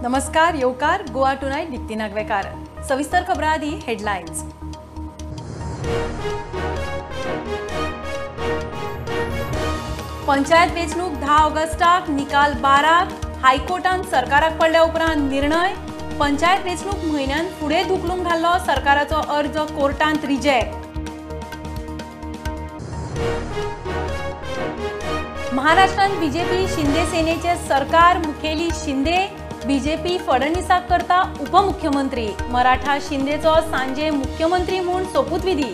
नमस्कार, येवकार गोवा टुनायट दीप्ती नागवेकार। सविस्तर खबरां आदी हेडलायन्स। पंचायत वेंचणूक 10 ऑगस्टाक, निकाल 12, हायकोर्टान सरकाराक पडल्या उपरांत निर्णय। पंचायत वेंचणूक म्हयन्यान फुडें धुकलूंक घाल्लो सरकाराचो अर्ज कोर्टांत रिजेक्ट। महाराष्ट्रांत बीजेपी शिंदे सेनेचे सरकार, मुखेली शिंदे, बीजेपी फडणवीसाक करता उपमुख्यमंत्री। मराठा शिंदेचो सांजे मुख्यमंत्री म्हूण सोपूतविधी,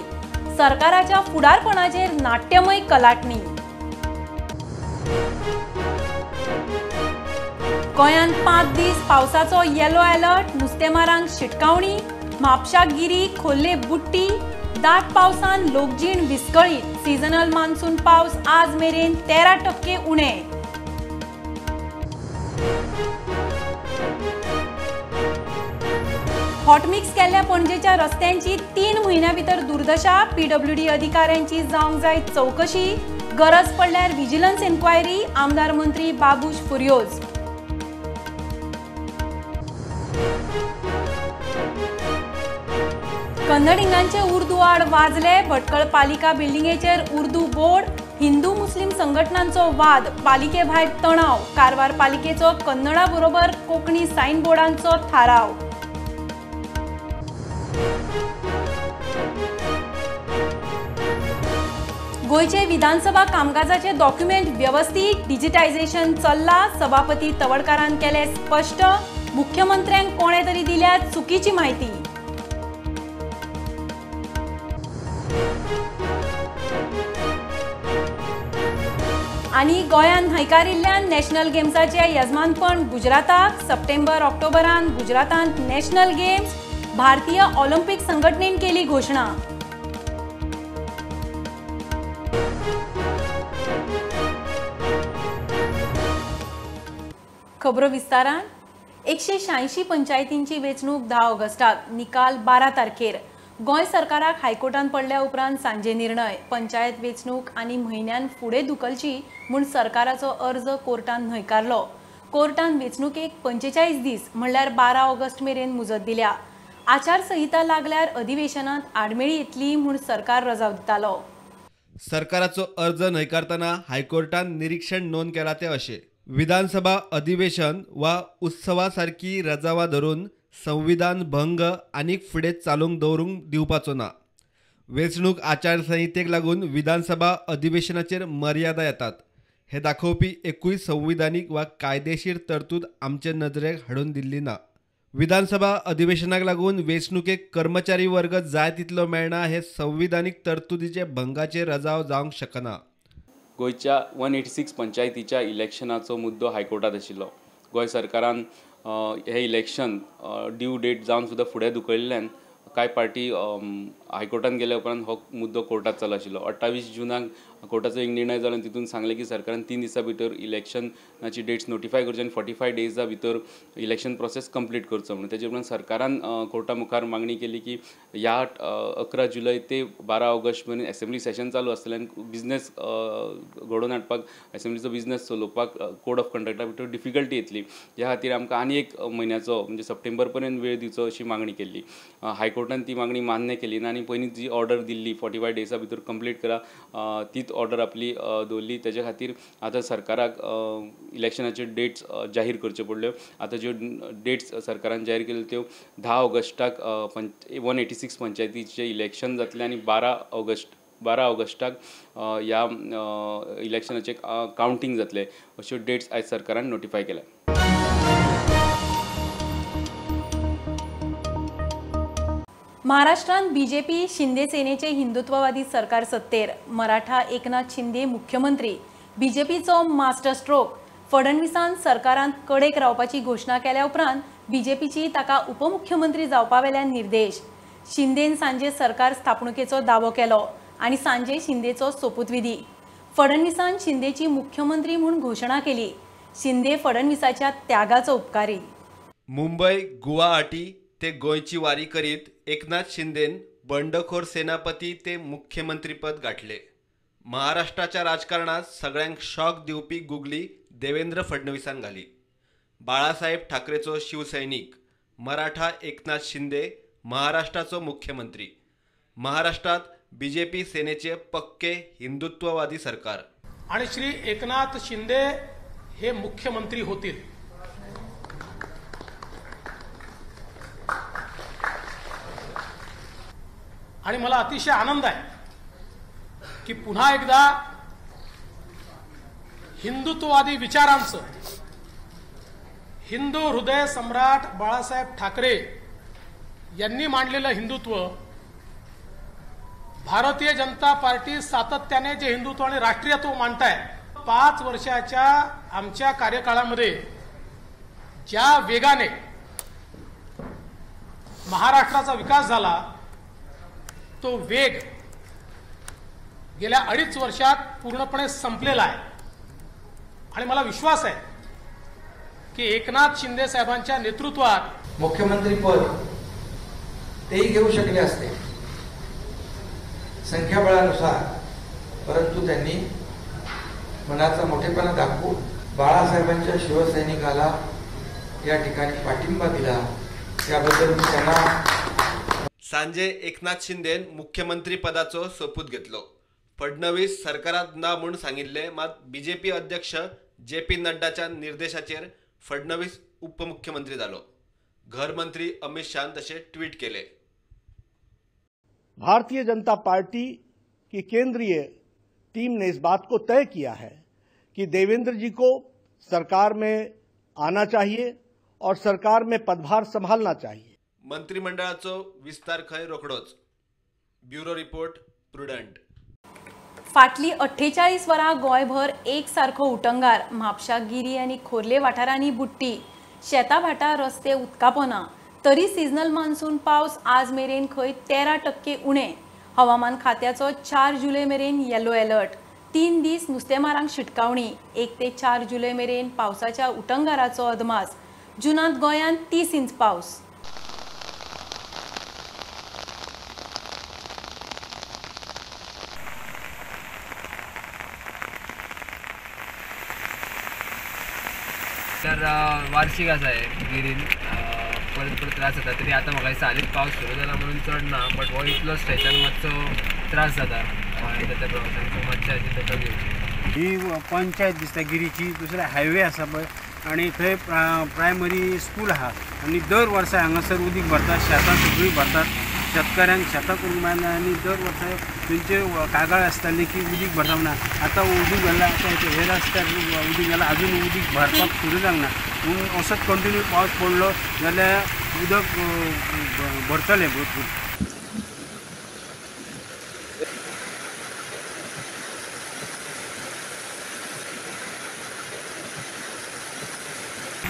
सरकाराच्या फुडारपणाचेर नाट्यमय कलाटणी। गोंयांत 5 दीस पावसाचो येलो अलर्ट, नुस्तेमारांक शिटकावणी। म्हापशा गिरी खोल्ले बुट्टी, दाट पावसान लोकजीण विस्कळीत। सीजनल मान्सून पावस आज मेरेन 13% उणे। हॉटमिक्स केल्ल्या पणजेच्या रस्त्यांची 3 म्हयन्यां भितर दुर्दशा, पीडब्ल्यूडी अधिकाऱ्यांची जावंक जाय चवकशी, गरज पडल्यार विजिलन्स एन्क्वायरी, आमदार मंत्री बाबूश फुर्योज। कन्नडिंगांचे उर्दू आड वाजले, भटकळ पालिका बिल्डिंगेचेर उर्दू बोर्ड, हिंदू मुस्लिम संघटनांचो वाद, पालिके भायर तणाव, कारवार पालिकेचो कन्नडा बरोबर कोंकणी सायन बोर्डांचो थाराव। गोंयचे विधानसभा कामकाजाचे डॉक्युमेंट व्यवस्थीत, डिजिटायझेशन चल्ला, सभापती तवडकारान केले स्पष्ट, मुख्यमंत्र्यांक कोणे तरी दिल्या चुकीची म्हायती। आनी गोंयान न्हयकारिल्ल्यान नॅशनल गेम्साचे यजमानपण गुजराताक, सप्टेंबर ऑक्टोबरान गुजरातांत नॅशनल गेम्स, भारतीय ऑलिम्पिक संघटनेन केली घोशणा। खबरो विस्तारान। 186 पंचायतींची वेंचणूक 10 ऑगस्टाक, निकाल 12 तारखेर। गोंय सरकाराक हायकोर्टान पडल्या उपरांत सांजे निर्णय। पंचायत वेंचणूक आनी म्हयन्यान फुडें धुकलची म्हूण सरकाराचो अर्ज कोर्टान न्हयकारलो। कोर्टान वेंचणुकेक 45 दीस म्हणल्यार 12 ऑगस्ट मेरेन मुजत दिल्या। आचारसंहिता लागल्यार अधिवेशनांत आडमेळी येतली म्हूण सरकार रजाव दितालो। सरकाराचो अर्ज न्हयकारतना हायकोर्टान निरीक्षण नोंद केला ते अशें: विधानसभा अधिवेशन वा उत्सवा सारकी रजावां धरून संविधान भंग आनीक फुडें चालूंक दवरूंक दिवपाचो ना। वेंचणूक आचारसंहितेक लागून विधानसभा अधिवेशनाचेर मर्यादा येतात हे दाखोवपी एकूय संविधानीक वा कायदेशीर तरतूद आमचे नजरेक हाडून दिल्ली ना। विधानसभा अधिवेशनाक लागून वेंचणुकेक कर्मचारी वर्ग जाय तितलो मेळना हे संविधानीक तरतुदीचे भंगाचे रजाव जावंक शकना। गोंयच्या 186 पंचायतीच्या इलेक्शनाचो मुद्दो हायकोर्टांत आशिल्लो। गोंय सरकारान हे इलेक्शन ड्यू डेट जावन सुद्दां फुडें धुकलिल्ल्यान कांय पार्टी हायकोर्टान गेल्या उपरांत हो मुद्दो कोर्टांत चालू आशिल्लो। 28 जुनाक कोर्टाचो एक निर्णय जालो आनी तितून सांगलें की सरकारान 3 दिसां भितर इलेक्शनाची डेट्स नोटिफाय करची आनी 45 डेजा भितर इलेक्शन प्रोसेस कंप्लीट करचो म्हणून। तेजे उपरांत सरकारान कोर्टा मुखार मागणी केली की ह्या 11 जुलय ते 12 ऑगस्ट मेरेन एसेंब्ली सेशन चालू आसतलें आनी बिजनेस घडोवन हाडपाक, एसेंब्लीचो बिजनेस चलोवपाक कोड ऑफ कंडक्टा भितर डिफिकल्टी येतली, ह्या खातीर आमकां आनी 1 म्हयन्याचो म्हणजे सप्टेंबर पर्यंत वेळ दिवचो अशी मागणी केल्ली। हायकोर्टान ती मागणी मान्य केली ना आनी पयलीं जी ऑर्डर दिल्ली 45 डेजा भितर कंप्लीट करा तीच ऑर्डर आपली दवरली। तेजे खातीर आतां सरकाराक इलेक्शनाच्यो डेट्स जाहीर करच्यो पडल्यो। आतां ज्यो डेट्स सरकारान जाहीर केल्यो त्यो 10 ऑगस्टाक 186 पंचायतीचें इलेक्शन जातलें आनी 12 ऑगस्टाक ह्या इलेक्शनाचें कावंटींग जातलें अश्यो डेट्स आयज सरकारान नोटिफाय केल्या। महाराष्ट्रांत बीजेपी शिंदे सेनेचे हिंदुत्ववादी सरकार सत्तेर, मराठा एकनाथ शिंदे मुख्यमंत्री, बीजेपीचो मास्टर स्ट्रोक। फडणवीसान सरकारांत कडेक रावपाची घोशणा केल्या उपरांत बीजेपीची ताका उपमुख्यमंत्री जावपा वेल्यान निर्देश। शिंदेन सांजे सरकार स्थापणुकेचो दावो केलो आनी सांजे शिंदेचो सोपूतविधी। फडणवीसान शिंदेची मुख्यमंत्री म्हूण घोशणा केली। शिंदे फडणवीसाच्या त्यागाचो उपकारी। मुंबय गुवाहाटी ते गोंयची वारी करीत एकनाथ शिंदेन बंडखोर सेनापती ते मुख्यमंत्रीपद गाठले। महाराष्ट्राच्या राजकारणात सगळ्यांक शॉक दिवपी गुगली देवेंद्र फडणवीसान घाली। बाळासाहेब ठाकरेचो शिवसैनिक मराठा एकनाथ शिंदे महाराष्ट्राचो मुख्यमंत्री. महाराष्ट्रात बीजेपी सेनेचे पक्के हिंदुत्ववादी सरकार आणि श्री एकनाथ शिंदे हे मुख्यमंत्री होतील. आणि मला अतिशय आनंद आहे की पुन्हा एकदा हिंदुत्ववादी विचारांचं हिंदू हृदय सम्राट बाळासाहेब ठाकरे यांनी मांडलेलं हिंदुत्व, भारतीय जनता पार्टी सातत्याने जे हिंदुत्व आणि राष्ट्रीयत्व मांडताय, 5 वर्षाच्या आमच्या कार्यकाळामध्ये ज्या वेगाने महाराष्ट्राचा विकास झाला तो वेग गेल्या 2.5 वर्षात पूर्णपणे संपलेला आहे. आणि मला विश्वास आहे की एकनाथ शिंदे साहेबांच्या नेतृत्वात मुख्यमंत्रीपद तेही घेऊ शकले असते संख्याबळानुसार, परंतु त्यांनी मनाचा मोठेपणा दाखवून बाळासाहेबांच्या शिवसैनिकाला या ठिकाणी पाठिंबा दिला, त्याबद्दल मी त्यांना. सांजे एकनाथ शिंदेन मुख्यमंत्री पदाचो सोपूत घेतलो. फडणवीस सरकारात ना म्हूण सांगिल्ले, मात बीजेपी अध्यक्ष जे पी नड्डाच्या निर्देशाचेर फडणवीस उपमुख्यमंत्री जालो. घर मंत्री अमित शाहन तशें ट्वीट केले. भारतीय जनता पार्टी की केंद्रीय टीम ने इस बात को तय किया है कि देवेंद्र जी को सरकार में आना चाहिए और सरकार में पदभार संभालना चाहिए. मंत्रिमंडळाचो विस्तार खंय रोखडोच. Bureau report, Prudent. फाटली 48 वरां गोंयभर एक सारखो उटंगार. म्हापशा, गिरी आनी खोर्ले वाठारांनी बुडटी, शेतां भाटां रस्ते उदकापोना. तरी सिजनल मान्सून पावस आज मेरेन खंय 13% उणे. हवामान खात्याचो 4 जुलय मेरेन येलो अलर्ट. 3 दीस नुस्तेमारांक शिटकावणी. 1 ते 4 जुलय मेरेन पावसाच्या उटंगाराचो अदमास. जुनांत गोंयांत 30 इंच पावस. तर वार्षिक आसा हे गिरीन परत परत त्रास जाता. तरी आतां म्हाका दिसता हालींच पावस सुरू जाला म्हणून चड ना, बट हो इतलो स्ट्रेचान मातसो त्रास जाता येता त्या प्रवासाक. सो मातशें हाजी दखल घेवची. ही पंचायत दिसता गिरीची, दुसरे हायवे आसा पळय आनी थंय प्रायमरी स्कूल आहा आनी दर वर्सा हांगासर उदीक भरतात, शेतां सगळीं भरतात, शेतकाऱ्यांक शेतां करूंक मेळना आनी दर वर्सा तेंचे कागाळ आसताली की उदीक भरता म्हणून. आतां उदीक भरलां, आतां हे रस्त्यार उदीक जालां, अजून उदीक भरपाक सुरू जावंक ना. पूण असोच कंटिन्यू पावस पडलो जाल्यार उदक भरतलें भरपूर.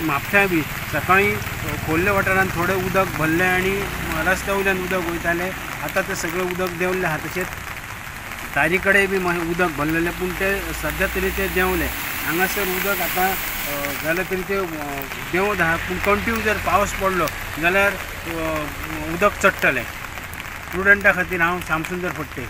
म्हापश्यां बी सकाळीं खोर्ले वाठारांत थोडें उदक भरलें आनी रस्त्या वयल्यान उदक वयतालें. आतां तें सगळें उदक देंवलें आहा. तशेंच तारी कडेन बी उदक भरलेलें, पूण तें सद्या तरी तें देंवलें. हांगासर उदक आतां जाल्यार तरी तें देंवत आहा, पूण कंटिन्यू जर पावस पडलो जाल्यार उदक चडटलें. स्टुडंटा खातीर हांव श्यामसुंदर फडते.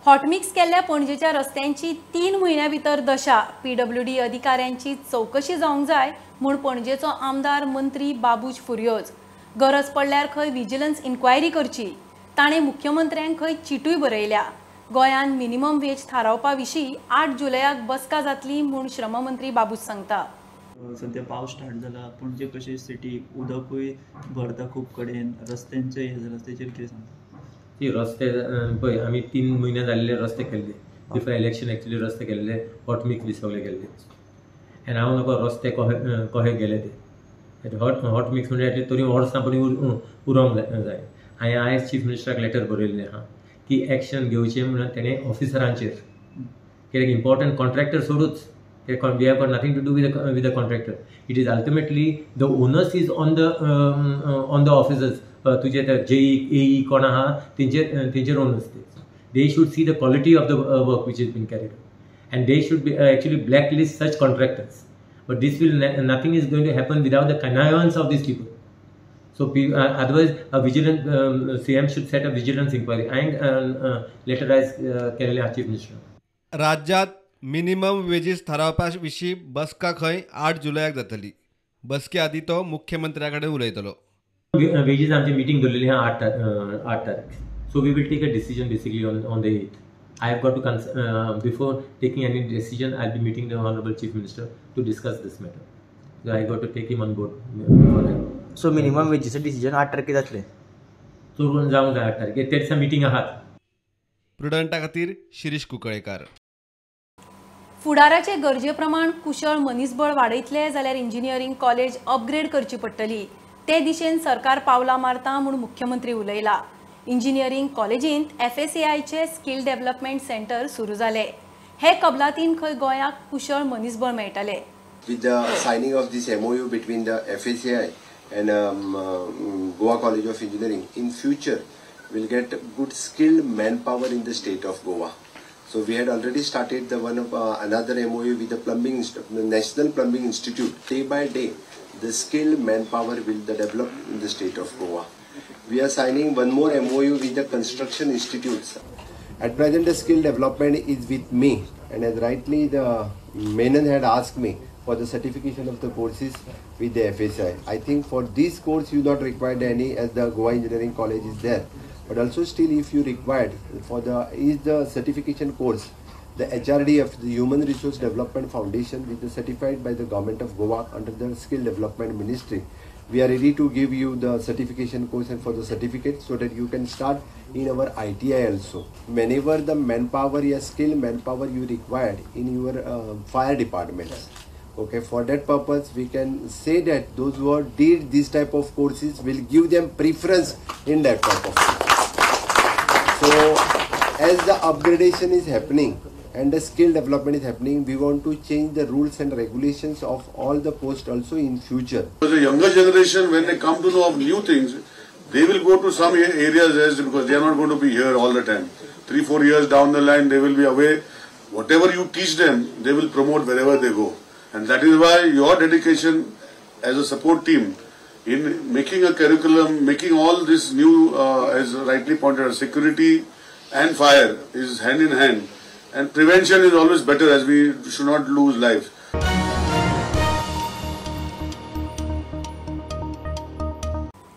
हॉटमिक्स केल्ल्या पणजेच्या रस्त्यांची 3 म्हयन्या भितर दशा. पीडब्ल्यूडी अधिकाऱ्यांची चवकशी जावंक जाय म्हूण पणजेचो आमदार मंत्री बाबूश फुर्योज. गरज पडल्यार खंय विजिलन्स इन्क्वायरी करची. ताणें मुख्यमंत्र्यांक खंय चिटूय बरयल्या. गोंयांत मिनिमम वेज थारावपा विशीं 8 जुलयाक बसका जातली म्हूण श्रममंत्री बाबूश सांगता. सद्या पावस स्टार्ट जाला, पणजे कशी सिटी उदकूय भरता खूब कडेन, रस्त्यांचे हे जाला, तेचेर कितें सांगता? ती रस्ते पळय आमी 3 म्हयने जाल्ले रस्ते केल्ले बिफोर इलेक्शन. एक्चुअली रस्ते केल्ले, हॉटमिक्स बी सगळे केल्ले. आनी हांव नको रस्ते कहे गेले ते हॉट मिक्स म्हणजे एटलीस्ट तरी वर्सां परी उरोंक जाय. हांवें आयज चीफ मिनिस्टराक लेटर बरयल्लें आहा की एक्शन घेवचें म्हणून तेणें ऑफिसरांचेर, कित्याक इम्पॉर्टंट कॉन्ट्रॅक्टर सोडूच, we have got nothing to do with the contractor. It is ultimately the onus is on the officers. तुझे ते जेई एई कोण आहा तेंचेर ओनस ते. They should see the quality of the work which is been carried and they should be actually blacklist such contractors. But this will nothing is going to happen without the connivance of these people. So otherwise a vigilant CM should set a vigilance inquiry and later as Kerala Chief Minister. राज्यात minimum wages थारावपा विशीं बसका खंय 8 जुलयाक जातली. बसके आदी तो मुख्यमंत्र्या कडेन उलयतलो. वेजीस आमची मिटींग दवरलेली आहा 8 तारीख. So we will take a decision basically on the 8th. I have got to before taking any decision, I'll be meeting the Honorable Chief Minister to discuss this matter. So I got to take him on board before I. So minimum wages decision 8 तारखेर जातलें. चोरून जावंक जाय 8 तारखेर ते दिसा meeting आहात. प्रुडंटा खातीर शिरीष कुंकळेकार. फुडाराचे गरजे प्रमाण कुशळ मनीसबळ वाडयतले जाल्यार इंजिनियरींग कॉलेज अपग्रेड करची पडटली. ते दिशेन सरकार पावलां मारता म्हूण मुख्यमंत्री उलयला. इंजिनियरींग कॉलेजींत FSAIचे स्किल डेव्हलपमेंट सेंटर सुरू जाले. हे कबलातीन खंय गोंयाक कुशळ मनीसबळ मेळटले. With the signing of this MOU between the FSAI and Goa College of Engineering, in future we'll get good skilled manpower in the state of Goa. So we had already started the one of another MOU with the plumbing National Plumbing Institute. Day by day, the skilled manpower will develop in the state of Goa. We are signing one more MOU with the construction institutes. At present, the skill development is with me, and as rightly the Menon had asked me for the certification of the courses with the FSI. I think for this course you not required any, as the Goa Engineering College is there. But also still, if you required for the is the certification course, the HRDF, the Human Resource Development Foundation, which is certified by the Government of Goa under the Skill Development Ministry. We are ready to give you the certification course and for the certificate so that you can start in our ITI also. Whenever the manpower, your skill manpower you required in your fire departments. Okay, for that purpose we can say that those who are did this type of courses will give them preference in that type of course. So as the upgradation is happening and the skill development is happening, we want to change the rules and regulations of all the posts also in future. The younger generation, when they come to know of new things, they will go to some areas as because they are not going to be here all the time. 3-4 years down the line, they will be away. Whatever you teach them, they will promote wherever they go. And that is why your dedication as a support team in making a curriculum, making all this new, as rightly pointed out, security and fire is hand in hand. And prevention is always better, as we should not lose lives.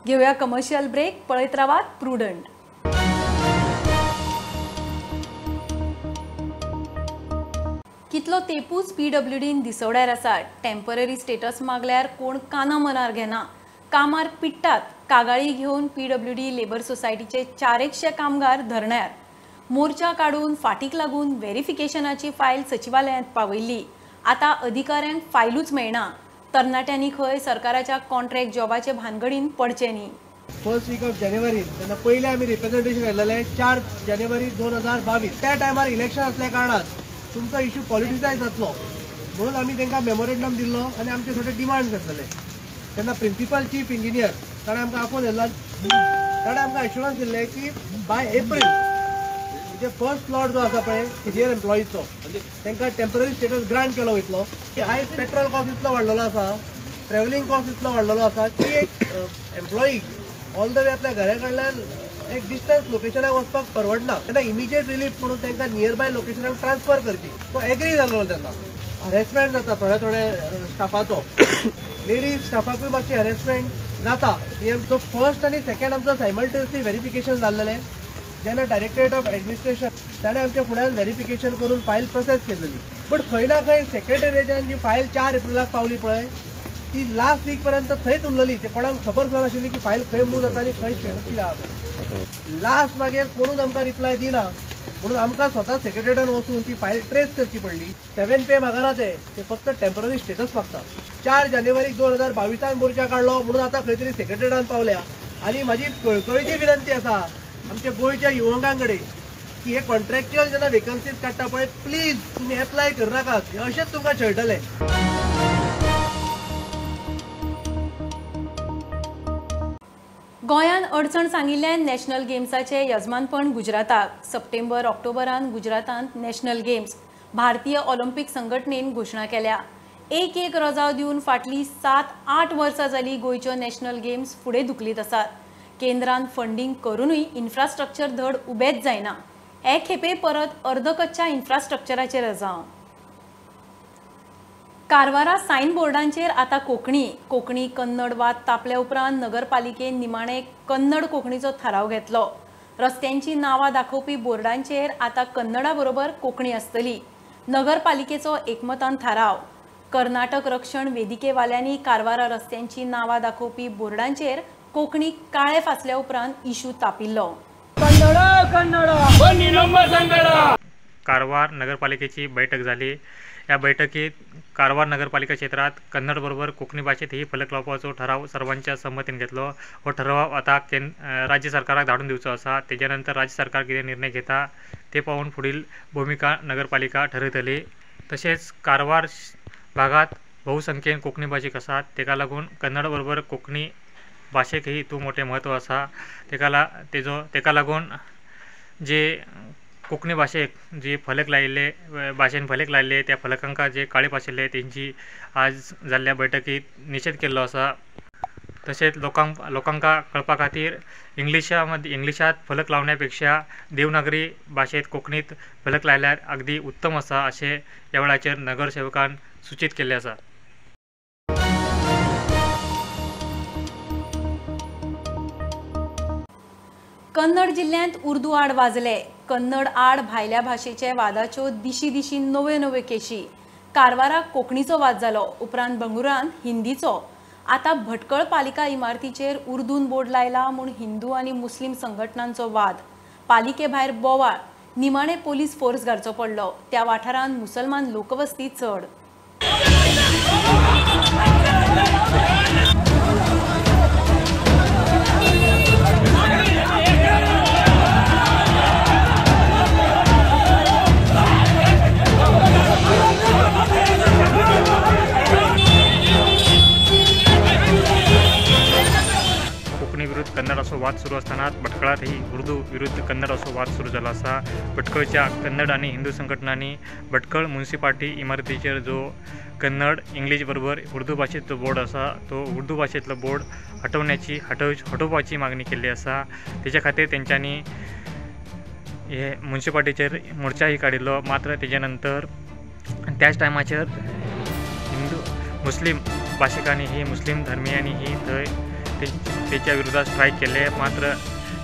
घेऊया commercial break. पळयत रावात prudent. कितलो तेपूच PWDन दिसवड्यार आसा. Temporary status मागल्यार कोण काना मनार घेना. कामार पिट्टात. कागाळी घेवन PWD labour सोसायटीचे 400 कामगार धरण्यार. मोर्चा काडून फाटीक लागून व्हेरिफिकेशनाची फायल सचिवालयांत पावयल्ली. आतां अधिकाऱ्यांक फायलूच मेळना. तरणाट्यांनी खंय सरकाराच्या कॉन्ट्रॅक्ट जॉबाचे भानगडीन पडचें न्ही. फर्स्ट वीक ऑफ जानेवारी तेन्ना पयलें आमी रिप्रेझेंटेशन घातलेलें 4 जानेवारी 2022. त्या टायमार इलेक्शन आसल्या कारणान तुमचो इश्यू पॉलिटिसायज जातलो म्हणून आमी तांकां मेमोरेंडम दिल्लो आनी आमचे थोडे डिमांड्स घातलेले. तेन्ना प्रिंसिपल चीफ इंजिनियर ताणें आमकां आपोवन येल्ला, ताणें आमकां एश्युरन्स दिल्लें की बाय एप्रील म्हणजे फर्स्ट प्लॉट जो आसा पळय सिनियर एम्प्लॉईचो तांकां टेम्पररी स्टेटस ग्रांट केलो वयतलो. आयज पेट्रोल कॉस्ट इतलो वाडलेलो आसा, ट्रॅव्हलिंग कॉस्ट इतलो वाडलेलो आसा की एक एम्प्लॉई ऑल the way आपल्या घरा कडल्यान एक डिस्टन्स लोकेशनाक वचपाक परवडना. तेन्ना इमिजिएट रिलीफ म्हणून तांकां नियर बाय लोकेशनाक ट्रान्सफर करची. तो एग्री जालो. तेन्ना हरेसमेंट जाता थोड्या थोड्या स्टाफाचो, लेडीज स्टाफाकूय मातशी हरेसमेंट जाता. सो फर्स्ट आनी सेकंड आमचो सायमल्टेनियसली व्हेरिफिकेशन जाल्लेलें. जेन्ना डायरेक्टरेट ऑफ एडमिनिस्ट्रेशन ताणें आमच्या फुड्यान व्हेरिफिकेशन करून फायल प्रोसेस केलेली. बट खंय ना खंय सेक्रेटरिएटान जी फायल 4 एप्रिलाक पावली पळय ती लास्ट वीक पर्यंत थंयच उरलेली. ते कोणाक खबर सुद्दां नाशिल्ली की फायल खंय मूव जाता आनी खंय स्टेटस कितें आसा. लास्ट मागीर कोणूच आमकां रिप्लाय दिना म्हणून आमकां स्वता सेक्रेटरिएटान वचून ती फायल ट्रेस करची पडली. 7 पे मागना ते फक्त टेम्पररी स्टेटस मागता. 4 जानेवारी 2022 मोर्चा काडलो म्हणून आतां खंय तरी सेक्रेटरिएटान पावल्या. आनी म्हाजी कळकळीची विनंती आसा आमच्या गोंयच्या युवकां कडेन की हे कॉन्ट्रॅक्च्युअल जेन्ना वेकन्सीज काडटा पळय प्लीज तुमी एप्लाय करनाकात, अशेंच तुमकां छळटले. गोंयान अडचण सांगिल्ल्यान नॅशनल गेम्साचे यजमानपण गुजराताक. सप्टेंबर ऑक्टोबरान गुजरातांत नॅशनल गेम्स भारतीय ऑलिम्पिक संघटनेन घोशणा केल्या. एक एक रजाव दिवन फाटली 7-8 वर्सां जाली गोंयच्यो नॅशनल गेम्स फुडें धुकलीत आसात. केंद्रान फंडींग करूनय इन्फ्रास्ट्रक्चर धड उबेच जायना. हे खेपे परत अर्दकच्च्या इन्फ्रास्ट्रक्चराचेर रजाव. कारवारा सायन बोर्डांचेर आतां कोंकणी. कोंकणी कन्नड वाद तापल्या उपरांत नगरपालिकेन निमाणे कन्नड कोंकणीचो थाराव घेतलो. रस्त्यांची नांवां दाखोवपी बोर्डांचेर आतां कन्नडा बरोबर कोंकणी आसतली. नगरपालिकेचो एकमतान थाराव. कर्नाटक रक्षण वेदिकेवाल्यांनी कारवारा रस्त्यांची नांवां दाखोवपी बोर्डांचेर कोंकणी काळे फासल्या उपरांत इशू तापिल्लो. कारवार नगरपालिकेची बैठक झाली. या बैठकीत कारवार नगरपालिका क्षेत्रात कन्नड बरोबर कोंकणी भाशेतही फलक लावपाचो ठराव सर्वांच्या संमतीन घेतलो. हो ठराव आता राज्य सरकाराक धाडून दिवचो आसा. तेज्या नंतर राज्य सरकार कितें निर्णय घेता ते पावून फुडील भुमिका नगरपालिका ठरयतली. तशेंच कारवार भागात बहुसंख्येन कोंकणी भाशीक आसात, तेका लागून कन्नड बरोबर कोंकणी भाशेकही हितून मोठें म्हत्व आसा. तेका लागून जे कोंकणी भाशेक जे फलक लायिल्ले भाशेन फलक लायिल्ले त्या फलकांका जे काळे पाशिल्ले तेंची आज जाल्ल्या बैठकीत निशेध केल्लो आसा. तशेंच लोकांक कळपा खातीर इंग्लिशांत फलक लावण्यापेक्षा देवनागरी भाशेंत कोंकणीत फलक लायल्यार अगदी उत्तम आसा अशें ह्या वेळाचेर नगरसेवकान सूचीत केल्लें आसा. कन्नड जिल्ल्यांत उर्दू आड वाजले. कन्नड आड भायल्या भाशेचे वादाच्यो दिशी दिशी नव्यो नव्यो केशी. कारवाराक कोंकणीचो वाद जालो, उपरांत बंगळुरांत हिंदीचो. आतां भटकळ पालिका इमारतीचेर उर्दून बोर्ड लायला म्हूण हिंदू आनी मुस्लीम संघटनांचो वाद. पालिके भायर बोवाळ. निमाणे पोलीस फोर्स घालचो पडलो. त्या वाठारांत मुसलमान लोकवस्ती चड. कन्नड असो वाद सुरू असताना भटकळातही उर्दू विरुद्ध कन्नड असो वाद सुरू झाला आसा. भटकळच्या कन्नड आनी हिंदू संघटनांनी भटकळ म्युनिसिपालिटी इमारतीचेर जो कन्नड इंग्लीश बरोबर उर्दू भाशेचो बोर्ड आसा तो उर्दू भाशेंतलो बोर्ड हटोवपाची मागणी केल्ली आसा. तेच्या खातीर तेंच्यांनी हे म्युनिसिपालिटीचेर मोर्चाही काडिल्लो. मात्र तेच्या नंतर त्याच टायमाचेर हिंदू मुस्लीम भाशिकांनी ही मुस्लीम धर्मियांनी ही थंय तेच्या विरोधात स्ट्रायक केले. मात्र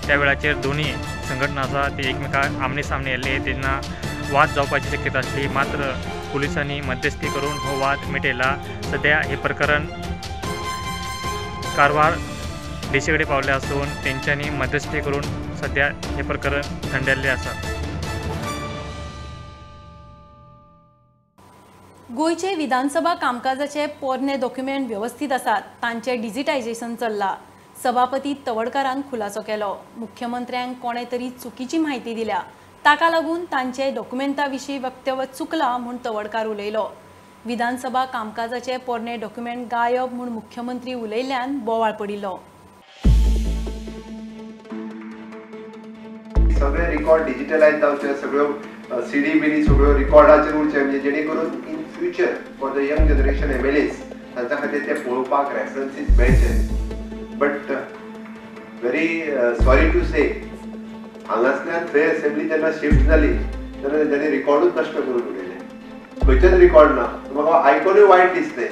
त्या वेळाचेर दोन्ही संघटना आसा ते एकमेकांक आमने सामने येयल्ले तेन्ना वाद जावपाची शक्यता आसली. मात्र पुलिसांनी मध्यस्थी करून हो वाद मिटयला. सद्या हे प्रकरण कारवार डीसी कडेन पावले आसून तेंच्यांनी मध्यस्थी करून सद्या हे प्रकरण थंडायल्लें आसा. गोंयचे विधानसभा कामकाजाचे पोरणे डॉक्युमेंट व्यवस्थीत आसात, तांचें डिजिटायझेशन चल्लां. सभापती तवडकारान खुलासो केलो. मुख्यमंत्र्यांक कोणें तरी चुकीची म्हायती दिल्या, ताका लागून तांचे डॉक्युमेंटा विशीं वक्तव्य चुकलां म्हूण तवडकार उलयलो. विधानसभा कामकाजाचे पोरणे डॉक्युमेंट गायब म्हूण मुख्यमंत्री उलयल्ल्यान बोवाळ पडिल्लो. सगळे रिकॉर्ड डिजिटलायज जावचे, सगळ्यो सीडी बिडी सगळ्यो रिकॉर्डाचेर उरचे, म्हणजे जेणे करून in future for the young generation MLAs तांच्या खातीर ते पळोवपाक रेफरन्सीस मेळचे. But very sorry to say, हांगासल्यान थंय असेंब्ली जेन्ना शिफ्ट जाली तेन्ना तेंच्यांनी रिकॉर्डूच नश्ट करून उडयले. खंयचेच रिकॉर्ड ना. म्हाका आयकोनूय वायट दिसलें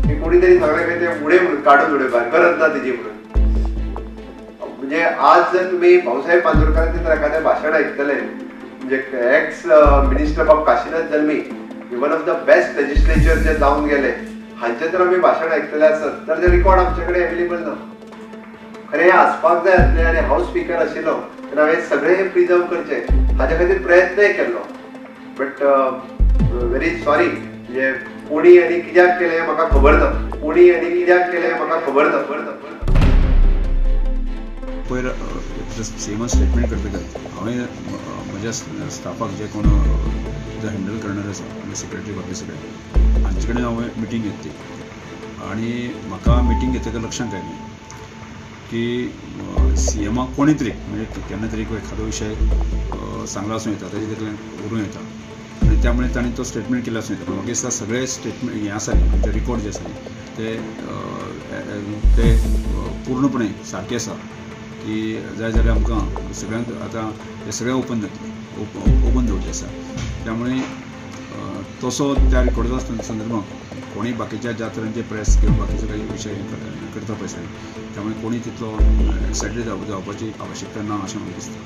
की कोणी तरी सांगलें काय ते उडय म्हणून, काडून उडय भायर, गरज ना तेजी म्हणून. म्हणजे आज जर तुमी भाऊसाहेब पांदुरकरांचें जर एखादें भाशण आयकतले, म्हणजे एक्स मिनिस्टर बाब Kashinath Jalmi, one of the best legislature जे जावन गेले, हांचें जर आमी भाशण आयकतले आसत तर ते रिकॉर्ड आमचे कडेन एवेलेबल ना. खरें हें आसपाक जाय आसलें आनी हांव स्पिकर आशिल्लो तेन्ना हांवें सगळें हें प्रिजर्व करचें हाजे खातीर प्रयत्नय केल्लो. बट व्हेरी सॉरी, म्हणजे कोणी आनी कित्याक केलें म्हाका खबर ना, कोणी आनी कित्याक केलें म्हाका खबर ना. पयर सेमच स्टेटमेंट करतकच हांवें म्हज्या स्टाफाक जे कोण जे हँडल करणार आसा, म्हणजे सेक्रेटरी बाकी सगळे हांचे कडेन हांवें मिटींग घेतली आनी म्हाका मिटींग घेतकच लक्षांत आयलें की सी एमाक कोणी तरी म्हणजे केन्ना तरी एखादो विशय सांगला आसूं येता, ताजे तकल्यान उरूं येता आनी त्यामुळे ताणें तो स्टेटमेंट केला आसूं येता. पूण म्हाका दिसता सगळे स्टेटमेंट हें आसा न्ही, आमचे रिकॉर्ड जे आसा न्ही ते पूर्णपणे सारके आसा की जाय जाल्यार आमकां सगळ्यांक आतां हे सगळें ओपन जातलें, ओपन दवरचें आसा. त्यामुळे तसो त्या रिकॉर्डाचा संदर्भात कोणी बाकीच्या ज्या तरेन प्रेस किंवा बाकीचे काही विशय करता पळय त्यामुळे कोणी तितलो एक्सायटेड जावपाची आवश्यकता ना अशें म्हाका दिसता.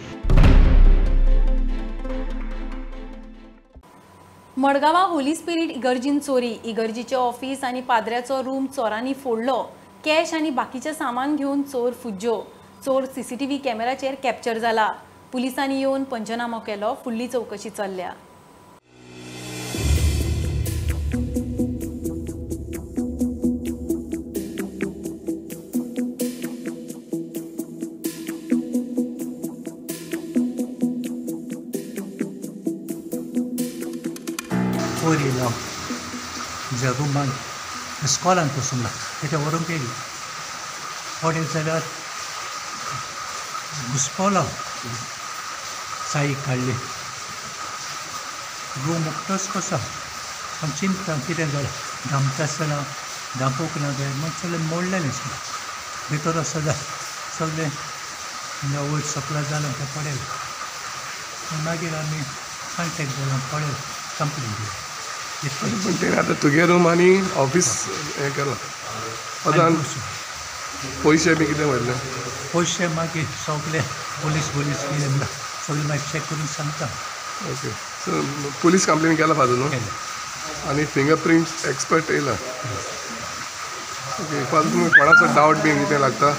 मडगांवां होली स्पिरीट इगर्जीन चोरी. इगर्जीचे ऑफिस आनी पाद्र्याचो रूम चोरांनी फोडलो. कॅश आनी बाकीचें सामान घेवन चोर फुज्जो. चोर सीसीटीव्ही कॅमेराचेर कॅप्चर जाला. पुलिसांनी येवन पंचनामो केलो. फुडली चवकशी चल्ल्या. वयर येयलो म्हज्या रुमान इस्कॉलान बसून तेच्या व्हरून केली पडत जाल्यार घुसपोलो चाई काडली रूम उक्तोच कसो हांव चिंतता कितें जालें धांपता आसतना धांपूंक ना जाय मागीर सगळें मोडलेलें भितर आसता सगळें वयर सकला जालें तें पडयलें. मागीर आमी कॉन्टेक्ट जालो पळयलें कंप्लेन दिली. पण ते आतां तुगे रूम आनी ऑफिस हें केलां आतां पयशे बी कितें व्हरले? पयशे मागीर सगळे पुलीस पुलीस कितें सगळें मागीर चॅक करून सांगता. ओके, सो पुलीस कंप्लेन केला फादर न्हू आनी फिंगर प्रिंट्स एक्सपर्ट येयला. ओके फादर, तुमकां कोणाचो डावट बी कितें लागता?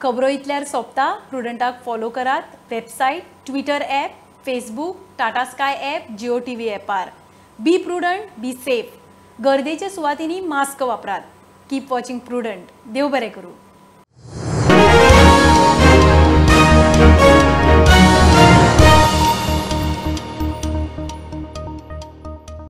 खबरो इतल्यार सोंपता. प्रुडंटाक फॉलो करात website, Twitter app, Facebook, Tata Sky app, Jio TV ॲपार. Be prudent, be safe. गर्देच्या सुवातींनी मास्क वापरात. Keep watching Prudent. देव बरें करूं.